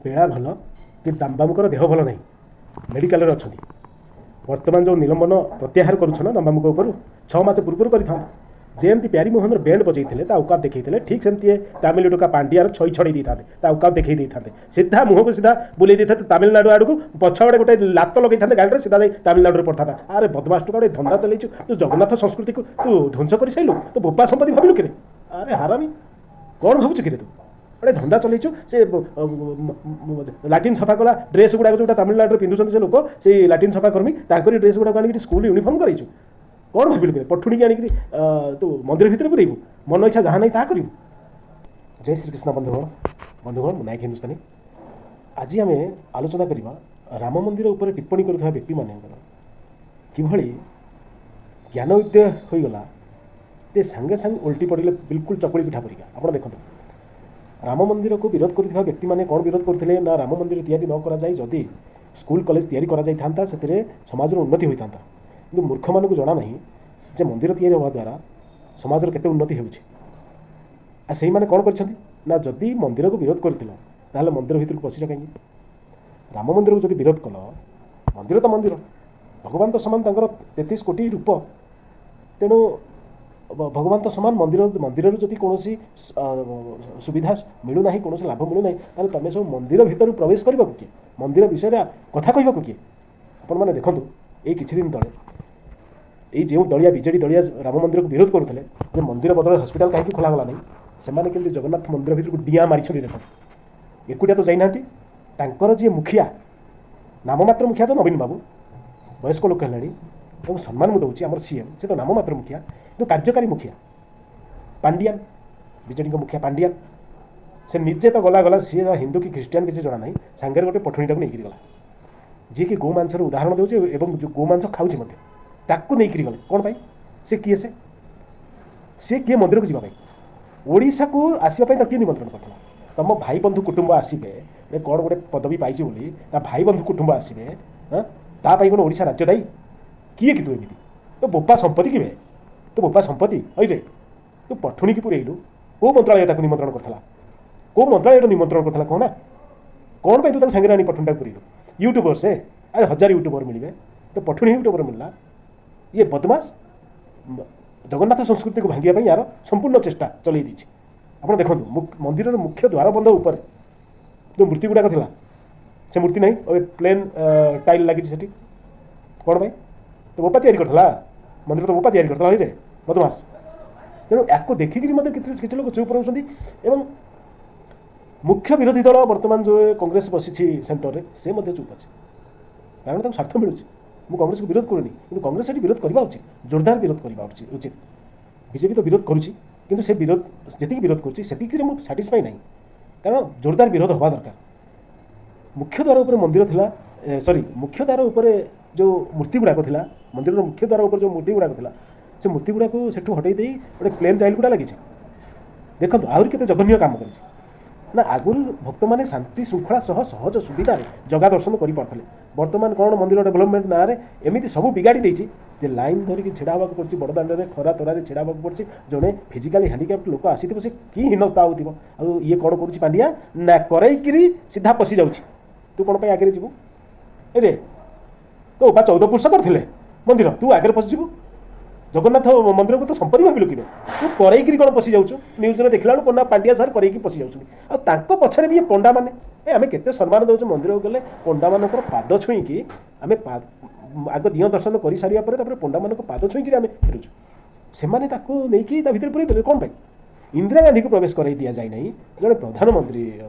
ବେଳା ଭଲ କି ଦାମବାବୁଙ୍କର ଦେହ ଭଲ ନାହିଁ, ମେଡ଼ିକାଲରେ ଅଛନ୍ତି। ବର୍ତ୍ତମାନ ଯେଉଁ ନିଲମ୍ବନ ପ୍ରତ୍ୟାହାର କରୁଛ ନା ଦାମବାବୁଙ୍କ ଉପରୁ, 6 ମାସ ପୂର୍ବରୁ କରିଥାନ୍ତ। ଯେମିତି ପ୍ୟାରୀମୋହନର ବ୍ୟାଣ୍ଡ ବଜେଇଥିଲେ, ତା ଔକାତ ଦେଖେଇଥିଲେ, ଠିକ୍ ସେମିତି ତାମିଲ ଟୋକା ପାଣ୍ଡିଆର ଛଇ ଛଡ଼େଇ ଦେଇଥାନ୍ତେ, ତା ଔକାତ ଦେଖେଇ ଦେଇଥାନ୍ତେ, ସିଧା ମୁହଁକୁ ସିଧା ବୁଲେଇ ଦେଇଥାନ୍ତେ ତାମିଲନାଡ଼ୁ ଆଡ଼କୁ, ପଛ ଆଡ଼େ ଗୋଟେ ଲାତ ଲଗେଇଥାନ୍ତେ ଗାଡ଼ିରେ, ସିଧା ଯାଇ ତାମିଲନାଡ଼ୁରେ ପଡ଼ିଥାନ୍ତା। ଆରେ ବଦମାସ ଟୋକା, ଗୋଟେ ଧନ୍ଦା ଚଲେଇଛୁ ତୁ, ଜଗନ୍ନାଥ ସଂସ୍କୃତିକୁ ତୁ ଧ୍ୱଂସ କରିସାରିଲୁ, ତୁ ବୋପା ସମ୍ପତ୍ତି ଭାବିଲୁ କିରେ? ଆରେ ହାରାମି, କ'ଣ ଭାବୁଛୁ କିରେ ତୁ? ଗୋଟେ ଧନ୍ଦା ଚଲେଇଛୁ। ସେ ଲାଟିନ୍ ସଫା କଲା ଡ୍ରେସ୍ ଗୁଡ଼ାକ ଯେଉଁଟା ତାମିଲନାଡ଼ୁରେ ପିନ୍ଧୁଛନ୍ତି ସେ ଲୋକ, ସେଇ ଲାଟିନ୍ ସଫା କର୍ମୀ, ତାଙ୍କରି ଡ୍ରେସ୍ ଗୁଡ଼ାକ ଆଣିକି ସ୍କୁଲ ୟୁନିଫର୍ମ କରେଇଛୁ। କ'ଣ ଭାବିଲୁ କିରେ? ପଠୁଣିକି ଆଣିକିରି ତୁ ମନ୍ଦିର ଭିତରେ ପୁରେଇବୁ, ମନ ଇଚ୍ଛା ଯାହା ନାହିଁ ତାହା କରିବୁ। ଜୟ ଶ୍ରୀକୃଷ୍ଣ ବନ୍ଧୁଗଣ। ବନ୍ଧୁଗଣ, ମୁଁ ନାୟକ ହିନ୍ଦୁସ୍ତାନୀ। ଆଜି ଆମେ ଆଲୋଚନା କରିବା ରାମ ମନ୍ଦିର ଉପରେ ଟିପ୍ପଣୀ କରୁଥିବା ବ୍ୟକ୍ତିମାନଙ୍କର କିଭଳି ଜ୍ଞାନ ଉଦୟ ହୋଇଗଲା ଯେ ସାଙ୍ଗେ ସାଙ୍ଗେ ଓଲଟି ପଡ଼ିଲେ ବିଲକୁଲ ଚକୁଳି ପିଠା ପରିକା। ଆପଣ ଦେଖନ୍ତୁ, ରାମ ମନ୍ଦିରକୁ ବିରୋଧ କରୁଥିବା ବ୍ୟକ୍ତିମାନେ କ'ଣ ବିରୋଧ କରୁଥିଲେ ନା, ରାମ ମନ୍ଦିର ତିଆରି ନ କରାଯାଇ ଯଦି ସ୍କୁଲ କଲେଜ ତିଆରି କରାଯାଇଥାନ୍ତା, ସେଥିରେ ସମାଜର ଉନ୍ନତି ହୋଇଥାନ୍ତା। କିନ୍ତୁ ମୂର୍ଖମାନଙ୍କୁ ଜଣା ନାହିଁ ଯେ ମନ୍ଦିର ତିଆରି ହେବା ଦ୍ୱାରା ସମାଜର କେତେ ଉନ୍ନତି ହେଉଛି। ଆଉ ସେଇମାନେ କ'ଣ କରିଛନ୍ତି ନା, ଯଦି ମନ୍ଦିରକୁ ବିରୋଧ କରିଥିଲ ତାହେଲେ ମନ୍ଦିର ଭିତରକୁ ପଶିଛ କାହିଁକି? ରାମ ମନ୍ଦିରକୁ ଯଦି ବିରୋଧ କଲ, ମନ୍ଦିର ତ ମନ୍ଦିର, ଭଗବାନ ତ ସମାନ, ତାଙ୍କର 33 କୋଟି ରୂପ, ତେଣୁ ଭଗବାନ ତ ସମାନ। ମନ୍ଦିରରୁ ଯଦି କୌଣସି ସୁବିଧା ମିଳୁନାହିଁ, କୌଣସି ଲାଭ ମିଳୁନାହିଁ, ତାହେଲେ ତୁମେ ସବୁ ମନ୍ଦିର ଭିତରୁ ପ୍ରବେଶ କରିବାକୁ କିଏ? ମନ୍ଦିର ବିଷୟରେ କଥା କହିବାକୁ କିଏ? ଆପଣମାନେ ଦେଖନ୍ତୁ, ଏଇ କିଛି ଦିନ ତଳେ ଏଇ ଯେଉଁ ଦଳିଆ ବିଜେଡ଼ି ଦଳିଆ ରାମ ମନ୍ଦିରକୁ ବିରୋଧ କରୁଥିଲେ ଯେ ମନ୍ଦିର ବଦଳରେ ହସ୍ପିଟାଲ କାହିଁକି ଖୋଲାଗଲା ନାହିଁ, ସେମାନେ କେମିତି ଜଗନ୍ନାଥ ମନ୍ଦିର ଭିତରକୁ ଡିଆଁ ମାରିଛନ୍ତି ଦେଖନ୍ତୁ। ଏକୁଟିଆ ତ ଯାଇନାହାନ୍ତି, ତାଙ୍କର ଯିଏ ମୁଖିଆ, ନାମମାତ୍ର ମୁଖିଆ ତ ନବୀନ ବାବୁ, ବୟସ୍କ ଲୋକ ହେଲେଣି, ତାଙ୍କୁ ସମ୍ମାନ ମୁଁ ଦେଉଛି, ଆମର ସିଏମ୍, ସେ ତ ନାମମାତ୍ର ମୁଖିଆ, କିନ୍ତୁ କାର୍ଯ୍ୟକାରୀ ମୁଖିଆ ପାଣ୍ଡିଆନ, ବିଜେଡ଼ିଙ୍କ ମୁଖିଆ ପାଣ୍ଡିଆନ। ସେ ନିଜେ ତ ଗଲା ଗଲା, ସିଏ ହିନ୍ଦୁ କି ଖ୍ରୀଷ୍ଟିଆନ କିଛି ଜଣା ନାହିଁ, ସାଙ୍ଗରେ ଗୋଟେ ପଠୁଣୀଟାକୁ ନେଇକିରି ଗଲା, ଯିଏକି ଗୋମାଂସର ଉଦାହରଣ ଦେଉଛି ଏବଂ ଯେଉଁ ଗୋମାଂସ ଖାଉଛି ମଧ୍ୟ, ତାକୁ ନେଇକିରି ଗଲେ କ'ଣ ପାଇଁ? ସେ କିଏ? ସେ କିଏ ମନ୍ଦିରକୁ ଯିବା ପାଇଁ? ଓଡ଼ିଶାକୁ ଆସିବା ପାଇଁ ତାକୁ କିଏ ନିମନ୍ତ୍ରଣ କରିଥିଲା? ତମ ଭାଇ ବନ୍ଧୁ କୁଟୁମ୍ବ ଆସିବେ, କ'ଣ ଗୋଟେ ପଦବୀ ପାଇଛି ବୋଲି ତା ଭାଇ ବନ୍ଧୁ କୁଟୁମ୍ବ ଆସିବେ, ହଁ, ତା ପାଇଁ କ'ଣ ଓଡ଼ିଶା ରାଜ୍ୟ ଦାୟୀ? କିଏ କି ତୁ ଏମିତି? ତୋ ବୋପା ସମ୍ପତ୍ତି କିବେ? ତୋ ବୋପା ସମ୍ପତ୍ତି ହଇରେ, ତୁ ପଠୁଣିକି ପୁରେଇଲୁ। କେଉଁ ମନ୍ତ୍ରାଳୟ ତାକୁ ନିମନ୍ତ୍ରଣ କରିଥିଲା? କେଉଁ ମନ୍ତ୍ରାଳୟଟା ନିମନ୍ତ୍ରଣ କରିଥିଲା କହ ନା? କ'ଣ ପାଇଁ ତୁ ତାକୁ ସାଙ୍ଗରେ ଆଣି ପଠୁଣିଟାକୁ ପୁରେଇଲୁ? ୟୁଟ୍ୟୁବର ସେ, ଆରେ ହଜାର ୟୁଟ୍ୟୁବର ମିଳିବେ, ତ ପଠୁଣି ୟୁଟ୍ୟୁବର ମିଳିଲା। ଇଏ ବଦମାସ ଜଗନ୍ନାଥ ସଂସ୍କୃତିକୁ ଭାଙ୍ଗିବା ପାଇଁ ୟାର ସମ୍ପୂର୍ଣ୍ଣ ଚେଷ୍ଟା ଚଲେଇ ଦେଇଛି। ଆପଣ ଦେଖନ୍ତୁ, ମନ୍ଦିରର ମୁଖ୍ୟ ଦ୍ୱାରବନ୍ଧ ଉପରେ ଯେଉଁ ମୂର୍ତ୍ତି ଗୁଡ଼ାକ ଥିଲା, ସେ ମୂର୍ତ୍ତି ନାହିଁ, ଏବେ ପ୍ଲେନ୍ ଟାଇଲ୍ ଲାଗିଛି ସେଠି। କ'ଣ ପାଇଁ? ତ ବୋପା ତିଆରି କରିଥିଲା ମନ୍ଦିର? ତ ବୋପା ତିଆରି କରିଥିଲା ହଇରେ ବଦମାସ। ତେଣୁ ୟାକୁ ଦେଖିକିରି ମଧ୍ୟ କିଛି ଲୋକ ଚୁପ୍ ରହୁଛନ୍ତି ଏବଂ ମୁଖ୍ୟ ବିରୋଧୀ ଦଳ ବର୍ତ୍ତମାନ ଯେଉଁ କଂଗ୍ରେସ ବସିଛି ସେଣ୍ଟରରେ, ସେ ମଧ୍ୟ ଚୁପ୍ ଅଛି, କାରଣ ତାକୁ ସ୍ୱାର୍ଥ ମିଳୁଛି। ମୁଁ କଂଗ୍ରେସକୁ ବିରୋଧ କରୁନି, କିନ୍ତୁ କଂଗ୍ରେସ ସେଠି ବିରୋଧ କରିବା ଉଚିତ, ଜୋରଦାର ବିରୋଧ କରିବା ଉଚିତ। ବିଜେପି ତ ବିରୋଧ କରୁଛି, କିନ୍ତୁ ସେ ବିରୋଧ ଯେତିକି ବିରୋଧ କରୁଛି ସେତିକିରେ ମୁଁ ସାଟିସ୍ଫାଇ ନାହିଁ, କାରଣ ଜୋରଦାର ବିରୋଧ ହେବା ଦରକାର। ମୁଖ୍ୟ ଦ୍ୱାର ଉପରେ ମନ୍ଦିର ଥିଲା, ସରି, ମୁଖ୍ୟ ଦ୍ୱାର ଉପରେ ଯେଉଁ ମୂର୍ତ୍ତି ଗୁଡ଼ାକ ଥିଲା, ମନ୍ଦିରର ମୁଖ୍ୟ ଦ୍ୱାର ଉପରେ ଯେଉଁ ମୂର୍ତ୍ତି ଗୁଡ଼ାକ ଥିଲା, ସେ ମୂର୍ତ୍ତି ଗୁଡ଼ାକୁ ସେଠୁ ହଟେଇ ଦେଇ ଗୋଟେ ପ୍ଲେନ୍ ଟାଇଲ୍ ଗୁଡ଼ା ଲାଗିଛି। ଦେଖନ୍ତୁ ଆହୁରି କେତେ ଜଘନ୍ୟ କାମ କରିଛି ନା। ଆଗରୁ ଭକ୍ତମାନେ ଶାନ୍ତି ଶୃଙ୍ଖଳା ସହ ସହଜ ସୁବିଧାରେ ଜଗା ଦର୍ଶନ କରିପାରୁଥିଲେ। ବର୍ତ୍ତମାନ କ'ଣ ମନ୍ଦିର ଡେଭଲପମେଣ୍ଟ ନାଁରେ ଏମିତି ସବୁ ବିଗାଡ଼ି ଦେଇଛି ଯେ ଲାଇନ୍ ଧରିକି ଛିଡ଼ା ହେବାକୁ ପଡ଼ୁଛି, ବଡ଼ ଦାଣ୍ଡରେ ଖରା ତରାରେ ଛିଡ଼ା ହେବାକୁ ପଡ଼ୁଛି। ଜଣେ ଫିଜିକାଲି ହ୍ୟାଣ୍ଡିକ୍ୟାପ୍ଟ ଲୋକ ଆସିଥିବ, ସେ କି ହୀନସ୍ତା ହେଉଥିବ। ଆଉ ଇଏ କ'ଣ କରୁଛି ପାଣ୍ଡିଆ ନା, କରେଇକିରି ସିଧା ପଶି ଯାଉଛି। ତୁ କ'ଣ ପାଇଁ ଆଗରେ ଯିବୁ ଏରେ? ତୋ ବା 14 ପୁରୁଷ କରିଥିଲେ ମନ୍ଦିର, ତୁ ଆଗରେ ପଶିଯିବୁ? ଜଗନ୍ନାଥ ମନ୍ଦିରକୁ ତ ସମ୍ପତ୍ତି ଭାବିଲୁ କିବେ? ତୁ କରେଇକିରି କ'ଣ ପଶି ଯାଉଛୁ? ନ୍ୟୁଜ୍ରେ ଦେଖିଲା ବେଳକୁ କ'ଣ ନା ପାଣ୍ଡିଆ ସାର୍ କରେଇକି ପଶି ଯାଉଛନ୍ତି। ଆଉ ତାଙ୍କ ପଛରେ ବି ଏ ପଣ୍ଡାମାନେ, ଏ ଆମେ କେତେ ସମ୍ମାନ ଦେଉଛୁ, ମନ୍ଦିରକୁ ଗଲେ ପଣ୍ଡାମାନଙ୍କର ପାଦ ଛୁଇଁକି ଆମେ ଆଗ ଦିଅଁ ଦର୍ଶନ କରିସାରିବା ପରେ ତାପରେ ପଣ୍ଡାମାନଙ୍କ ପାଦ ଛୁଇଁକିରି ଆମେ ଫେରୁଛୁ। ସେମାନେ ତାକୁ ନେଇକି ତା ଭିତରେ ପୁରେଇ ଦେଲେ କ'ଣ ପାଇଁ? ଇନ୍ଦିରା ଗାନ୍ଧୀକୁ ପ୍ରବେଶ କରାଇ ଦିଆଯାଇ ନାହିଁ, ଜଣେ ପ୍ରଧାନମନ୍ତ୍ରୀ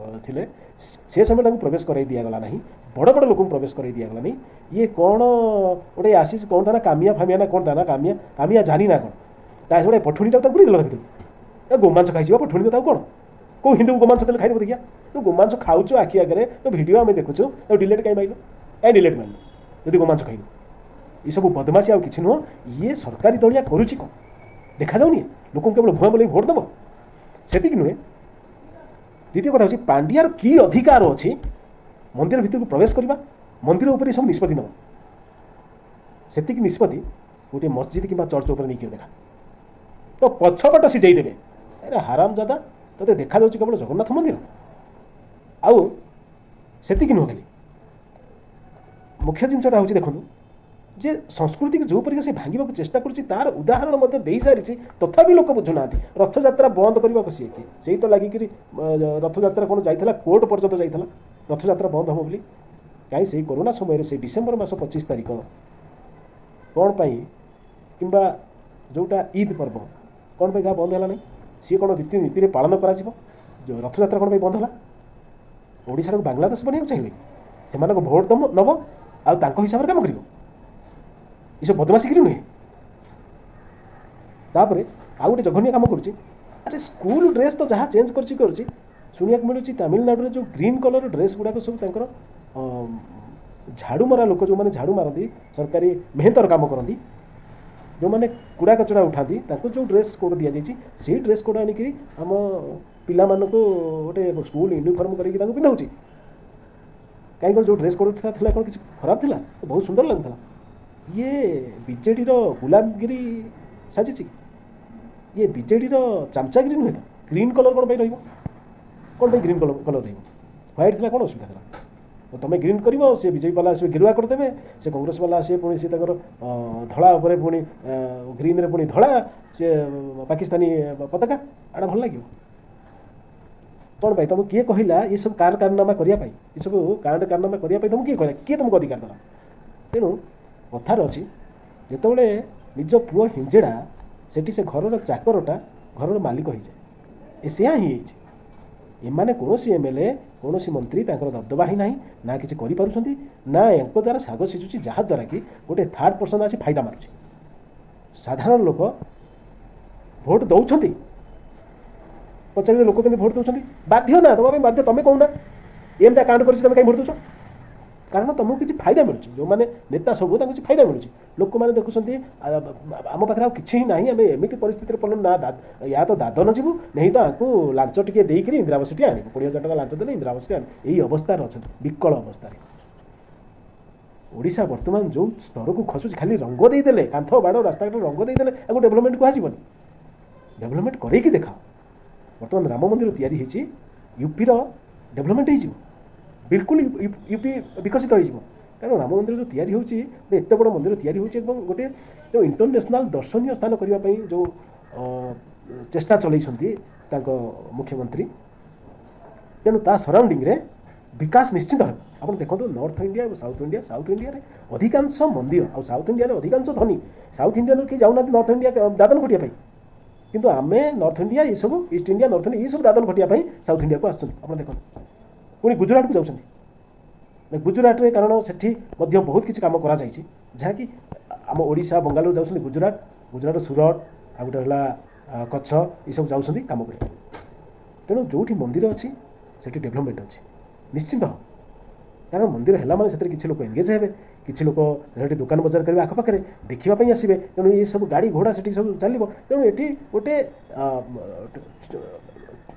ଥିଲେ ସେ ସମୟରେ, ତାଙ୍କୁ ପ୍ରବେଶ କରାଇ ଦିଆଗଲା ନାହିଁ। ବଡ଼ ବଡ଼ ଲୋକଙ୍କୁ ପ୍ରବେଶ କରାଇ ଦିଆଗଲା ନାହିଁ। ଇଏ କ'ଣ ଗୋଟେ ଆସିଛି, କ'ଣ ତା ନା କାମିଆ ଫାମିଆ ନା କ'ଣ ତା ନା, କାମିଆ କାମିଆ ଜାନି ନା କ'ଣ ତା, ଗୋଟେ ପଠୁଣିଟାକୁ ତାକୁ ପୁରେଇ ଦେଲା ଭିତରୁ। ଗୋମାଂସ ଖାଇଯିବ ପଠୁଣି ତ, ତାକୁ କ'ଣ କେଉଁ ହିନ୍ଦୁ ଗୋମାଂସ ଦେଲେ ଖାଇଦେବ? ଦେଖିଆ, ତୁ ଗୋମାଂସ ଖାଉଛୁ ଆଖି ଆଗରେ, ତ ଭିଡ଼ିଓ ଆମେ ଦେଖୁଛୁ, ତାକୁ ଡିଲେଟ୍ କାହିଁ ମାଇଲୁ? କାହିଁ ଡିଲେଟ୍ ମାରିଲୁ ଯଦି ଗୋମାଂସ ଖାଇଲୁ? ଏସବୁ ବଦମାସି ଆଉ କିଛି ନୁହଁ। ଇଏ ସରକାରୀ ଦଳିଆ କରୁଛି କ'ଣ ଦେଖାଯାଉନି? ଲୋକଙ୍କୁ କେବଳ ଭୁଆଁ ବୁଲେଇ ଭୋଟ ଦେବ, ସେତିକି ନୁହେଁ। ଦ୍ୱିତୀୟ କଥା ହେଉଛି, ପାଣ୍ଡିଆର କି ଅଧିକାର ଅଛି ମନ୍ଦିର ଭିତରକୁ ପ୍ରବେଶ କରିବା, ମନ୍ଦିର ଉପରେ ସବୁ ନିଷ୍ପତ୍ତି ନେବ? ସେତିକି ନିଷ୍ପତ୍ତି ଗୋଟିଏ ମସଜିଦ କିମ୍ବା ଚର୍ଚ୍ଚ ଉପରେ ନେଇକି ଦେଖା ତ ପଛପଟ ସିଝେଇ ଦେବେ। ଆରେ ହାରାମଜାଦା, ତୋତେ ଦେଖାଯାଉଛି କେବଳ ଜଗନ୍ନାଥ ମନ୍ଦିର। ଆଉ ସେତିକି ନୁହଁ, ଖାଲି ମୁଖ୍ୟ ଜିନିଷଟା ହେଉଛି ଦେଖନ୍ତୁ ଯେ ସଂସ୍କୃତିକୁ ଯେଉଁ ପରିକା ସେ ଭାଙ୍ଗିବାକୁ ଚେଷ୍ଟା କରୁଛି ତାର ଉଦାହରଣ ମଧ୍ୟ ଦେଇସାରିଛି, ତଥାପି ଲୋକ ବୁଝୁନାହାନ୍ତି। ରଥଯାତ୍ରା ବନ୍ଦ କରିବାକୁ ସିଏ କିଏ? ସେଇ ତ ଲାଗିକିରି ରଥଯାତ୍ରା କ'ଣ ଯାଇଥିଲା, କୋର୍ଟ ପର୍ଯ୍ୟନ୍ତ ଯାଇଥିଲା ରଥଯାତ୍ରା ବନ୍ଦ ହେବ ବୋଲି। କାହିଁ ସେଇ କରୋନା ସମୟରେ ସେଇ ଡିସେମ୍ବର ମାସ 25 ତାରିଖ କ'ଣ ପାଇଁ, କିମ୍ବା ଯେଉଁଟା ଇଦ୍ ପର୍ବ କ'ଣ ପାଇଁ ତାହା ବନ୍ଦ ହେଲା ନାହିଁ? ସିଏ କ'ଣ ରୀତିନୀତିରେ ପାଳନ କରାଯିବ? ରଥଯାତ୍ରା କ'ଣ ପାଇଁ ବନ୍ଦ ହେଲା? ଓଡ଼ିଶାଟାକୁ ବାଂଲାଦେଶ ବନେଇବାକୁ ଚାହିଁବେ କି? ସେମାନଙ୍କୁ ଭୋଟ ଦେବ ନେବ ଆଉ ତାଙ୍କ ହିସାବରେ କାମ କରିବ? ଏସବୁ ବଦମାସିକିରି ନୁହେଁ? ତାପରେ ଆଉ ଗୋଟେ ଜଘନ୍ୟ କାମ କରୁଛି। ଆରେ ସ୍କୁଲ ଡ୍ରେସ୍ ତ ଯାହା ଚେଞ୍ଜ କରୁଛି କରୁଛି, ଶୁଣିବାକୁ ମିଳୁଛି ତାମିଲନାଡ଼ୁରେ ଯେଉଁ ଗ୍ରୀନ୍ କଲର୍ ଡ୍ରେସ୍ ଗୁଡ଼ାକ ସବୁ ତାଙ୍କର ଝାଡ଼ୁ ମରା ଲୋକ, ଯେଉଁମାନେ ଝାଡ଼ୁ ମାରନ୍ତି, ସରକାରୀ ମେହେନ୍ତର କାମ କରନ୍ତି, ଯେଉଁମାନେ କୁଡ଼ା କଚଡ଼ା ଉଠାନ୍ତି, ତାଙ୍କୁ ଯେଉଁ ଡ୍ରେସ୍ କୋଡ଼୍ ଦିଆଯାଇଛି ସେଇ ଡ୍ରେସ୍ କୋଡ଼୍ ଆଣିକିରି ଆମ ପିଲାମାନଙ୍କୁ ଗୋଟେ ସ୍କୁଲ ୟୁନିଫର୍ମ କରିକି ତାଙ୍କୁ ପିନ୍ଧାଉଛି। କାହିଁ କ'ଣ ଯେଉଁ ଡ୍ରେସ୍ କୋଡ଼୍ ଥିଲା କ'ଣ କିଛି ଖରାପ ଥିଲା? ବହୁତ ସୁନ୍ଦର ଲାଗୁଥିଲା। ଇଏ ବିଜେଡ଼ିର ଗୁଲାମଗିରି ସାଜିଛି, ଇଏ ବିଜେଡ଼ିର ଚାମଚାଗିରି ନୁହେଁ ତ? ଗ୍ରୀନ୍ କଲର୍ କ'ଣ ପାଇଁ ରହିବ? କ'ଣ ପାଇଁ ଗ୍ରୀନ୍ କଲର୍ ରହିବ? ହ୍ୱାଇଟ୍ ଥିଲା କ'ଣ ଅସୁବିଧା ଥିଲା? ତୁମେ ଗ୍ରୀନ୍ କରିବ, ସେ ବିଜେପି ବାଲା ଆସିବେ ଗେରୁଆ କରିଦେବେ, ସେ କଂଗ୍ରେସ ବାଲା ଆସିବେ ପୁଣି ସେ ତାଙ୍କର ଧଳା ଉପରେ ପୁଣି ଗ୍ରୀନ୍ରେ ପୁଣି ଧଳା, ସେ ପାକିସ୍ତାନୀ ପତାକା, ଏଇଟା ଭଲ ଲାଗିବ କ'ଣ ପାଇଁ? ତୁମକୁ କିଏ କହିଲା ଏସବୁ କାର କାରନାମା କରିବା ପାଇଁ? ଏସବୁ କାଣ୍ଡ କାରନାମା କରିବା ପାଇଁ ତୁମକୁ କିଏ କହିଲା? କିଏ ତୁମକୁ ଅଧିକାର ଦେଲା? ତେଣୁ କଥାରେ ଅଛି, ଯେତେବେଳେ ନିଜ ପୁଅ ହିଞ୍ଜେଡ଼ା ସେଠି ସେ ଘରର ଚାକରଟା ଘରର ମାଲିକ ହେଇଯାଏ। ଏ ସେୟା ହିଁ ହେଇଛି। ଏମାନେ କୌଣସି MLA, କୌଣସି ମନ୍ତ୍ରୀ ତାଙ୍କର ଦବଦବା ହିଁ ନାହିଁ, ନା କିଛି କରିପାରୁଛନ୍ତି, ନା ୟାଙ୍କ ଦ୍ୱାରା ଶାଗ ସିଝୁଛି, ଯାହାଦ୍ୱାରା କି ଗୋଟେ ଥାର୍ଡ଼ ପର୍ସନ୍ ଆସି ଫାଇଦା ମାରୁଛି। ସାଧାରଣ ଲୋକ ଭୋଟ ଦେଉଛନ୍ତି, ପଚାରିବେ ଲୋକ କେମିତି ଭୋଟ ଦେଉଛନ୍ତି? ବାଧ୍ୟ ନା ଦେବା ପାଇଁ ବାଧ୍ୟ। ତୁମେ କହୁନା ଏମିତିଆ କାଣ୍ଡ କରିଛି, ତୁମେ କାହିଁ ଭୋଟ ଦେଉଛ? କାରଣ ତୁମକୁ କିଛି ଫାଇଦା ମିଳୁଛି। ଯେଉଁମାନେ ନେତା ସବୁ ତାଙ୍କୁ କିଛି ଫାଇଦା ମିଳୁଛି। ଲୋକମାନେ ଦେଖୁଛନ୍ତି ଆମ ପାଖରେ ଆଉ କିଛି ହିଁ ନାହିଁ, ଆମେ ଏମିତି ପରିସ୍ଥିତିରେ ପଡ଼ିଲୁ ନା ୟା ତ ଦାଦନ ଯିବୁ, ନେଇ ତ ଆଙ୍କୁ ଲାଞ୍ଚ ଟିକେ ଦେଇକରି ଇନ୍ଦିରା ଆବାସ ଟିକେ ଆଣିବୁ, 20,000 ଟଙ୍କା ଲାଞ୍ଚ ଦେଲେ ଇନ୍ଦିରା ଆବାସ ଟିକେ ଆଣିବୁ। ଏଇ ଅବସ୍ଥାରେ ଅଛନ୍ତି, ବିକଳ ଅବସ୍ଥାରେ। ଓଡ଼ିଶା ବର୍ତ୍ତମାନ ଯେଉଁ ସ୍ତରକୁ ଖସୁଛି, ଖାଲି ରଙ୍ଗ ଦେଇଦେଲେ, କାନ୍ଥ ବାଡ଼ ରାସ୍ତାଘାଟ ରଙ୍ଗ ଦେଇଦେଲେ ଆକୁ ଡେଭଲପମେଣ୍ଟ କୁହାଯିବନି। ଡେଭଲପମେଣ୍ଟ କରେଇକି ଦେଖାଅ। ବର୍ତ୍ତମାନ ରାମ ମନ୍ଦିର ତିଆରି ହେଇଛି, ୟୁପିର ଡେଭଲପମେଣ୍ଟ ହେଇଯିବ, ବିଲକୁଲ ୟୁପି ବିକଶିତ ହେଇଯିବ। କାରଣ ରାମ ମନ୍ଦିର ଯେଉଁ ତିଆରି ହେଉଛି, ଗୋଟେ ଏତେ ବଡ଼ ମନ୍ଦିର ତିଆରି ହେଉଛି ଏବଂ ଗୋଟେ ଯେଉଁ ଇଣ୍ଟରନ୍ୟାସନାଲ୍ ଦର୍ଶନୀୟ ସ୍ଥାନ କରିବା ପାଇଁ ଯେଉଁ ଚେଷ୍ଟା ଚଲେଇଛନ୍ତି ତାଙ୍କ ମୁଖ୍ୟମନ୍ତ୍ରୀ, ତେଣୁ ତା ସରାଉଣ୍ଡିଂରେ ବିକାଶ ନିଶ୍ଚିତ ହେବ। ଆପଣ ଦେଖନ୍ତୁ ନର୍ଥ ଇଣ୍ଡିଆ ଏବଂ ସାଉଥ୍ ଇଣ୍ଡିଆ, ସାଉଥ୍ ଇଣ୍ଡିଆରେ ଅଧିକାଂଶ ମନ୍ଦିର ଆଉ ସାଉଥ୍ ଇଣ୍ଡିଆରେ ଅଧିକାଂଶ ଧନୀ। ସାଉଥ୍ ଇଣ୍ଡିଆରୁ କେହି ଯାଉନାହାନ୍ତି ନର୍ଥ ଇଣ୍ଡିଆ ଦାଦନ ଖଟିବା ପାଇଁ, କିନ୍ତୁ ଆମେ ନର୍ଥ ଇଣ୍ଡିଆ ଏସବୁ ଇଷ୍ଟ ଇଣ୍ଡିଆ ନର୍ଥ ଇଣ୍ଡିଆ ଏସବୁ ଦାଦନ ଖଟିବା ପାଇଁ ସାଉଥ୍ ଇଣ୍ଡିଆକୁ ଆସୁଛନ୍ତି। ଆପଣ ଦେଖନ୍ତୁ ପୁଣି ଗୁଜୁରାଟକୁ ଯାଉଛନ୍ତି। ଗୁଜୁରାଟରେ କାରଣ ସେଠି ମଧ୍ୟ ବହୁତ କିଛି କାମ କରାଯାଇଛି, ଯାହାକି ଆମ ଓଡ଼ିଶା ବଙ୍ଗାଳରୁ ଯାଉଛନ୍ତି ଗୁଜୁରାଟ, ଗୁଜୁରାଟ ସୁରଟ, ଆଉ ଗୋଟେ ହେଲା କଚ୍ଛ, ଏସବୁ ଯାଉଛନ୍ତି କାମ କରିବା ପାଇଁ। ତେଣୁ ଯେଉଁଠି ମନ୍ଦିର ଅଛି ସେଠି ଡେଭଲପମେଣ୍ଟ ଅଛି ନିଶ୍ଚିନ୍ତ। କାରଣ ମନ୍ଦିର ହେଲା ମାନେ ସେଥିରେ କିଛି ଲୋକ ଏନଗେଜ୍ ହେବେ, କିଛି ଲୋକ ସେଠି ଦୋକାନ ବଜାର କରିବେ, ଆଖପାଖରେ ଦେଖିବା ପାଇଁ ଆସିବେ। ତେଣୁ ଏସବୁ ଗାଡ଼ି ଘୋଡ଼ା ସେଠି ସବୁ ଚାଲିବ। ତେଣୁ ଏଠି ଗୋଟେ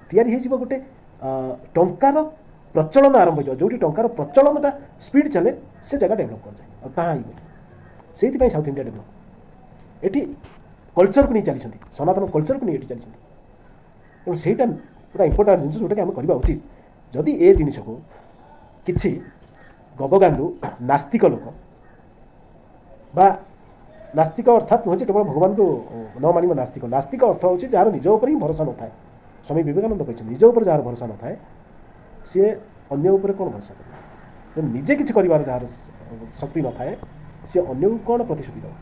ତିଆରି ହେଇଯିବ, ଗୋଟେ ଟଙ୍କାର ପ୍ରଚଳନ ଆରମ୍ଭ ହେଇଯିବ। ଯେଉଁଠି ଟଙ୍କାର ପ୍ରଚଳନଟା ସ୍ପିଡ଼ ଚାଲେ ସେ ଜାଗା ଡେଭଲପ୍ କରିଯାଏ, ଆଉ ତାହା ହିଁ ହୁଏ। ସେଇଥିପାଇଁ ସାଉଥ୍ ଇଣ୍ଡିଆ ଡେଭଲପ୍। ଏଠି କଲଚରକୁ ନେଇ ଚାଲିଛନ୍ତି, ସନାତନ କଲଚରକୁ ନେଇ ଏଠି ଚାଲିଛନ୍ତି। ତେଣୁ ସେଇଟା ପୁରା ଇମ୍ପୋର୍ଟାଣ୍ଟ ଜିନିଷ ଯେଉଁଟାକି ଆମେ କରିବା ଉଚିତ। ଯଦି ଏ ଜିନିଷକୁ କିଛି ଗବଗାଣ୍ଡୁ ନାସ୍ତିକ ଲୋକ ବା ନାସ୍ତିକ ଅର୍ଥାତ୍ ନୁହେଁ ଯେ କେବଳ ଭଗବାନଙ୍କୁ ନ ମାନିବ ନାସ୍ତିକ, ନାସ୍ତିକ ଅର୍ଥ ହେଉଛି ଯାହାର ନିଜ ଉପରେ ହିଁ ଭରସା ନଥାଏ। ସ୍ୱାମୀ ବିବେକାନନ୍ଦ କହିଛନ୍ତି ନିଜ ଉପରେ ଯାହାର ଭରସା ନଥାଏ ସିଏ ଅନ୍ୟ ଉପରେ କ'ଣ ଭରସା କରିବ? ତେଣୁ ନିଜେ କିଛି କରିବାର ଯାହାର ଶକ୍ତି ନଥାଏ ସିଏ ଅନ୍ୟକୁ କ'ଣ ପ୍ରତିଶ୍ରୁତି ଦେବ?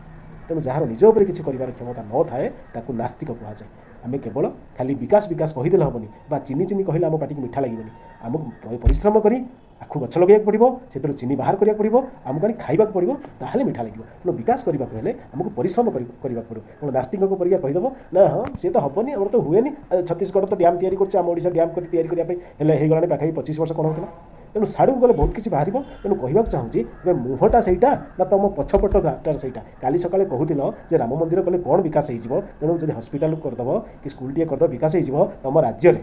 ତେଣୁ ଯାହାର ନିଜ ଉପରେ କିଛି କରିବାର କ୍ଷମତା ନଥାଏ ତାକୁ ନାସ୍ତିକ କୁହାଯାଏ। ଆମେ କେବଳ ଖାଲି ବିକାଶ ବିକାଶ କହିଦେଲେ ହେବନି, ବା ଚିନି ଚିନି କହିଲେ ଆମ ପାଟିକି ମିଠା ଲାଗିବନି। ଆମକୁ ପରିଶ୍ରମ କରି ଆଖୁ ଗଛ ଲଗାଇବାକୁ ପଡ଼ିବ, ସେଥିରୁ ଚିନି ବାହାର କରିବାକୁ ପଡ଼ିବ, ଆମକୁ ଆଣି ଖାଇବାକୁ ପଡ଼ିବ, ତାହେଲେ ମିଠା ଲାଗିବ। ତେଣୁ ବିକାଶ କରିବାକୁ ହେଲେ ଆମକୁ ପରିଶ୍ରମ କରିବାକୁ ପଡ଼ିବ। ତେଣୁ ନାସ୍ତିକଙ୍କ ପରିକା କହିଦେବ ନା ହଁ ସିଏ ତ ହେବନି, ଆମର ତ ହୁଏନି, ଛତିଶଗଡ଼ ତ ଡ୍ୟାମ୍ ତିଆରି କରୁଛି, ଆମ ଓଡ଼ିଶା ଡ୍ୟାମ୍ କରି ତିଆରି କରିବା ପାଇଁ ହେଲେ ହେଇଗଲାଣି ପାଖାପାଖି 25 ବର୍ଷ କ'ଣ ହେଉଥିଲା। ତେଣୁ ସାଡ଼କୁ ଗଲେ ବହୁତ କିଛି ବାହାରିବ। ତେଣୁ କହିବାକୁ ଚାହୁଁଛି ଏବେ ମୁହଁଟା ସେଇଟା ନା ତୁମ ପଛପଟଟା ସେଇଟା? କାଲି ସକାଳେ କହୁଥିଲ ଯେ ରାମ ମନ୍ଦିର କଲେ କ'ଣ ବିକାଶ ହେଇଯିବ, ତେଣୁ ଯଦି ହସ୍ପିଟାଲ କରିଦେବ କି ସ୍କୁଲଟିଏ କରିଦେବ ବିକାଶ ହେଇଯିବ। ତୁମ ରାଜ୍ୟରେ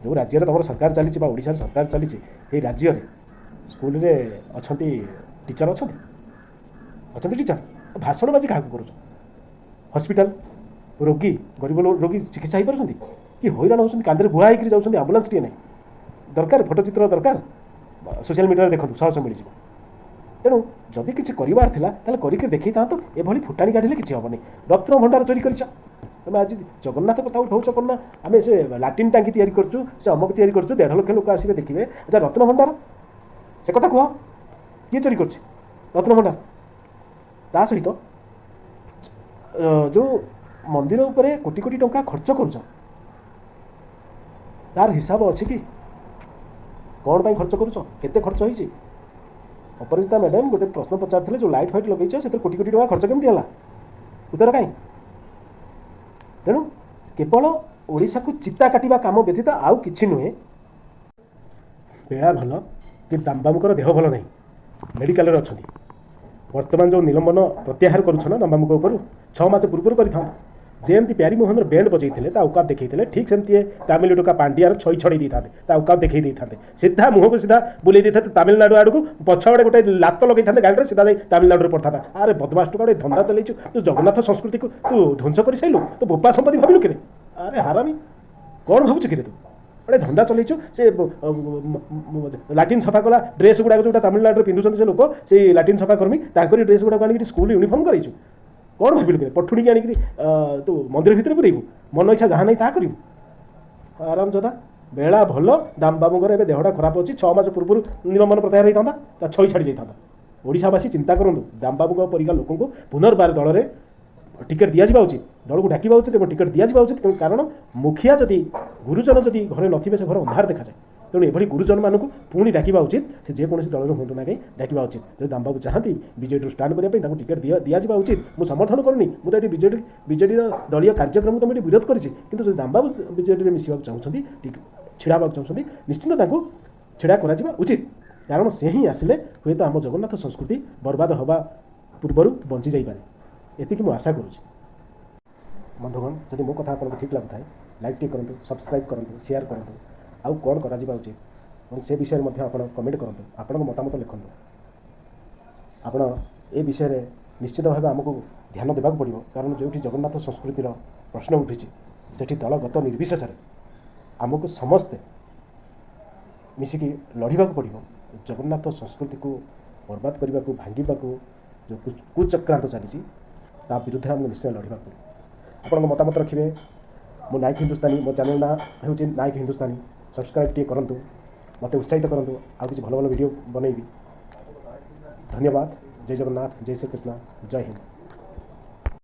ଯେଉଁ ରାଜ୍ୟରେ ତୁମର ସରକାର ଚାଲିଛି ବା ଓଡ଼ିଶାର ସରକାର ଚାଲିଛି, ସେଇ ରାଜ୍ୟରେ ସ୍କୁଲରେ ଅଛନ୍ତି ଟିଚର, ଅଛନ୍ତି ଅଛନ୍ତି ଟିଚର, ଭାଷଣବାଜି କାହାକୁ କରୁଛ? ହସ୍ପିଟାଲ ରୋଗୀ, ଗରିବ ରୋଗୀ ଚିକିତ୍ସା ହେଇପାରୁଛନ୍ତି କି? ହଇରାଣ ହେଉଛନ୍ତି, କାନ୍ଧରେ ବୁହା ହେଇକରି ଯାଉଛନ୍ତି, ଆମ୍ବୁଲାନ୍ସଟିଏ ନାହିଁ। ଦରକାର ଫଟୋଚିତ୍ର ଦରକାର, ସୋସିଆଲ ମିଡ଼ିଆରେ ଦେଖନ୍ତୁ, ଶହ ଶହ ମିଳିଯିବ। ତେଣୁ ଯଦି କିଛି କରିବାର ଥିଲା, ତାହେଲେ କରିକି ଦେଖେଇଥାନ୍ତ। ଏଭଳି ଫୁଟାଣି କାଢ଼ିଲେ କିଛି ହେବନି। ରତ୍ନ ଭଣ୍ଡାର ଚୋରି କରିଛ ତମେ। ଆଜି ଜଗନ୍ନାଥ କଥା ଉଠାଉଛ କ'ଣ ନା ଆମେ ସେ ଲାଟିନ୍ ଟାଙ୍କି ତିଆରି କରୁଛୁ, ସେ ଅମକ ତିଆରି କରୁଛୁ, 1.5 ଲକ୍ଷ ଲୋକ ଆସିବେ ଦେଖିବେ। ଆଚ୍ଛା, ରତ୍ନ ଭଣ୍ଡାର ସେ କଥା କୁହ, କିଏ ଚୋରି କରୁଛି ରତ୍ନ ଭଣ୍ଡାର? ତା ସହିତ ଯେଉଁ ମନ୍ଦିର ଉପରେ କୋଟି କୋଟି ଟଙ୍କା ଖର୍ଚ୍ଚ କରୁଛ, ତାର ହିସାବ ଅଛି କି? କ'ଣ ପାଇଁ ଖର୍ଚ୍ଚ କରୁଛ? କେତେ ଖର୍ଚ୍ଚ ହେଇଛି? ଅପରାଜିତା ମ୍ୟାଡ଼ାମ୍ ଗୋଟେ ପ୍ରଶ୍ନ ପଚାରିଥିଲେ, ଯେଉଁ ଲାଇଟ୍ ଫାଇଟ୍ ଲଗେଇଛ, ସେଥିରେ କୋଟି କୋଟି ଟଙ୍କା ଖର୍ଚ୍ଚ କେମିତି ହେଲା? ଉତ୍ତର କାହିଁ? ତେଣୁ କେବଳ ଓଡ଼ିଶାକୁ ଚିତା କାଟିବା କାମ ବ୍ୟତୀତ ଆଉ କିଛି ନୁହେଁ। ବେଳା ଭଲ କି ଦାମବାବୁଙ୍କର ଦେହ ଭଲ ନାହିଁ, ମେଡ଼ିକାଲରେ ଅଛନ୍ତି। ବର୍ତ୍ତମାନ ଯେଉଁ ନିଲମ୍ବନ ପ୍ରତ୍ୟାହାର କରୁଛ ନା ଦାମବାବୁଙ୍କ ଉପରୁ, 6 ମାସ ପୂର୍ବରୁ କରିଥାନ୍ତ। ଯେମିତି ପ୍ୟାରୀମୋହନର ବ୍ୟାଣ୍ଡ ବଜେଇଥିଲେ, ତା ଔକାତ ଦେଖେଇଥିଲେ, ଠିକ୍ ସେମିତି ଏ ତାମିଲ ଟୋକା ପାଣ୍ଡିଆର ଛଇ ଛଡ଼େଇ ଦେଇଥାନ୍ତେ, ତା ଔକାତ ଦେଖେଇ ଦେଇଥାନ୍ତେ। ସିଧା ମୁହଁକୁ ସିଧା ବୁଲେଇ ଦେଇଥାନ୍ତେ ତାମିଲନାଡ଼ୁ ଆଡ଼କୁ, ପଛ ଆଡ଼େ ଗୋଟେ ଲାତ ଲଗେଇଥାନ୍ତେ ଗାଡ଼ିରେ, ସିଧା ଯାଇ ତାମିଲନାଡ଼ୁରେ ପଡ଼ିଥାନ୍ତା। ଆରେ ବଦମାସ ଟୋକା, ଗୋଟେ ଧନ୍ଦା ଚଲେଇଛୁ ତୁ। ଜଗନ୍ନାଥ ସଂସ୍କୃତିକୁ ତୁ ଧ୍ୱଂସ କରିସାରିଲୁ। ତୁ ବୋପା ସମ୍ପତ୍ତି ଭାବିଲୁ କିରେ? ଆରେ ହାରାମି, କ'ଣ ଭାବୁଛୁ କିରେ ତୁ? ଗୋଟେ ଧନ୍ଦା ଚଲେଇଛୁ। ସେ ଲାଟିନ୍ ସଫା କଲା ଡ୍ରେସ୍ ଗୁଡ଼ାକ ଯେଉଁଟା ତାମିଲନାଡ଼ୁରେ ପିନ୍ଧୁଛନ୍ତି ସେ ଲୋକ, ସେଇ ଲାଟିନ୍ ସଫା କର୍ମୀ, ତାଙ୍କରି ଡ୍ରେସ୍ ଗୁଡ଼ାକ ଆଣିକି ସ୍କୁଲ ୟୁନିଫର୍ମ କରେଇଛୁ। କ'ଣ ଭାବିଲୁ କିରେ? ପଠୁଣିକି ଆଣିକିରି ତୁ ମନ୍ଦିର ଭିତରେ ପୁରେଇବୁ, ମନ ଇଚ୍ଛା ଯାହା ନାହିଁ ତାହା କରିବୁ। ହାରାମଜାଦା। ବେଳା ଭଲ ଦାମ ବାବୁଙ୍କର ଏବେ ଦେହଟା ଖରାପ ଅଛି। 6 ମାସ ପୂର୍ବରୁ ନିଲମ୍ବନ ପ୍ରତ୍ୟାହାର ହେଇଥାନ୍ତା, ତା ଛଇ ଛାଡ଼ି ଯାଇଥାନ୍ତା। ଓଡ଼ିଶାବାସୀ ଚିନ୍ତା କରନ୍ତୁ, ଦାମ ବାବୁଙ୍କ ପରିକା ଲୋକଙ୍କୁ ପୁନର୍ବାର ଦଳରେ ଟିକେଟ୍ ଦିଆଯିବା ଉଚିତ, ଦଳକୁ ଡାକିବା ଉଚିତ ଏବଂ ଟିକେଟ୍ ଦିଆଯିବା ଉଚିତ। କାରଣ ମୁଖିଆ ଯଦି, ଗୁରୁଜନ ଯଦି ଘରେ ନଥିବେ, ସେ ଘର ଅନ୍ଧାର ଦେଖାଯାଏ। ତେଣୁ ଏଭଳି ଗୁରୁଜନମାନଙ୍କୁ ପୁଣି ଡାକିବା ଉଚିତ। ସେ ଯେକୌଣସି ଦଳରୁ ହୁଅନ୍ତୁ ନା କାହିଁ, ଡାକିବା ଉଚିତ। ଯଦି ଦାମବାବୁ ଚାହାନ୍ତି ବିଜେଡ଼ିରୁ ଷ୍ଟାଣ୍ଡ କରିବା ପାଇଁ, ତାଙ୍କୁ ଟିକେଟ୍ ଦିଆଯିବା ଉଚିତ। ମୁଁ ସମର୍ଥନ କରୁନି। ମୁଁ ତ ଏଠି ବିଜେଡ଼ିର ଦଳୀୟ କାର୍ଯ୍ୟକ୍ରମକୁ ତ ମୁଁ ଏଠି ବିରୋଧ କରିଛି। କିନ୍ତୁ ଯଦି ଦାମବାବୁ ବିଜେଡ଼ିରେ ମିଶିବାକୁ ଚାହୁଁଛନ୍ତି, ଛିଡ଼ା ହେବାକୁ ଚାହୁଁଛନ୍ତି, ନିଶ୍ଚିନ୍ତ ତାଙ୍କୁ ଛିଡ଼ା କରାଯିବା ଉଚିତ। କାରଣ ସେ ହିଁ ଆସିଲେ ହୁଏତ ଆମ ଜଗନ୍ନାଥ ସଂସ୍କୃତି ବର୍ବାଦ ହେବା ପୂର୍ବରୁ ବଞ୍ଚି ଯାଇପାରେ, ଏତିକି ମୁଁ ଆଶା କରୁଛି। ବନ୍ଧୁଗଣ, ଯଦି ମୋ କଥା ଆପଣଙ୍କୁ ଠିକ୍ ଲାଗୁଥାଏ, ଲାଇକ୍ ଟିକେ କରନ୍ତୁ, ସବସ୍କ୍ରାଇବ୍ କରନ୍ତୁ, ସେୟାର କରନ୍ତୁ। ଆଉ କ'ଣ କରାଯିବା ଉଚିତ ଏବଂ ସେ ବିଷୟରେ ମଧ୍ୟ ଆପଣ କମେଣ୍ଟ କରନ୍ତୁ, ଆପଣଙ୍କ ମତାମତ ଲେଖନ୍ତୁ। ଆପଣ ଏ ବିଷୟରେ ନିଶ୍ଚିତ ଭାବେ ଆମକୁ ଧ୍ୟାନ ଦେବାକୁ ପଡ଼ିବ। କାରଣ ଯେଉଁଠି ଜଗନ୍ନାଥ ସଂସ୍କୃତିର ପ୍ରଶ୍ନ ଉଠିଛି, ସେଠି ଦଳଗତ ନିର୍ବିଶେଷରେ ଆମକୁ ସମସ୍ତେ ମିଶିକି ଲଢ଼ିବାକୁ ପଡ଼ିବ। ଜଗନ୍ନାଥ ସଂସ୍କୃତିକୁ ବର୍ବାଦ କରିବାକୁ, ଭାଙ୍ଗିବାକୁ ଯେଉଁ କୁଚକ୍ରାନ୍ତ ଚାଲିଛି, ତା ବିରୁଦ୍ଧରେ ଆମକୁ ନିଶ୍ଚୟ ଲଢ଼ିବାକୁ ପଡ଼ିବ। ଆପଣଙ୍କ ମତାମତ ରଖିବେ। ମୁଁ ନାୟକ ହିନ୍ଦୁସ୍ତାନୀ। ମୋ ଚ୍ୟାନେଲ୍ ନାଁ ହେଉଛି ନାୟକ ହିନ୍ଦୁସ୍ତାନୀ। ସବସ୍କ୍ରାଇବ୍ ଟିକେ କରନ୍ତୁ, ମୋତେ ଉତ୍ସାହିତ କରନ୍ତୁ, ଆଉ କିଛି ଭଲ ଭଲ ଭିଡ଼ିଓ ବନେଇବି। ଧନ୍ୟବାଦ। ଜୟ ଜଗନ୍ନାଥ, ଜୟ ଶ୍ରୀକୃଷ୍ଣ, ଜୟ ହିନ୍ଦ।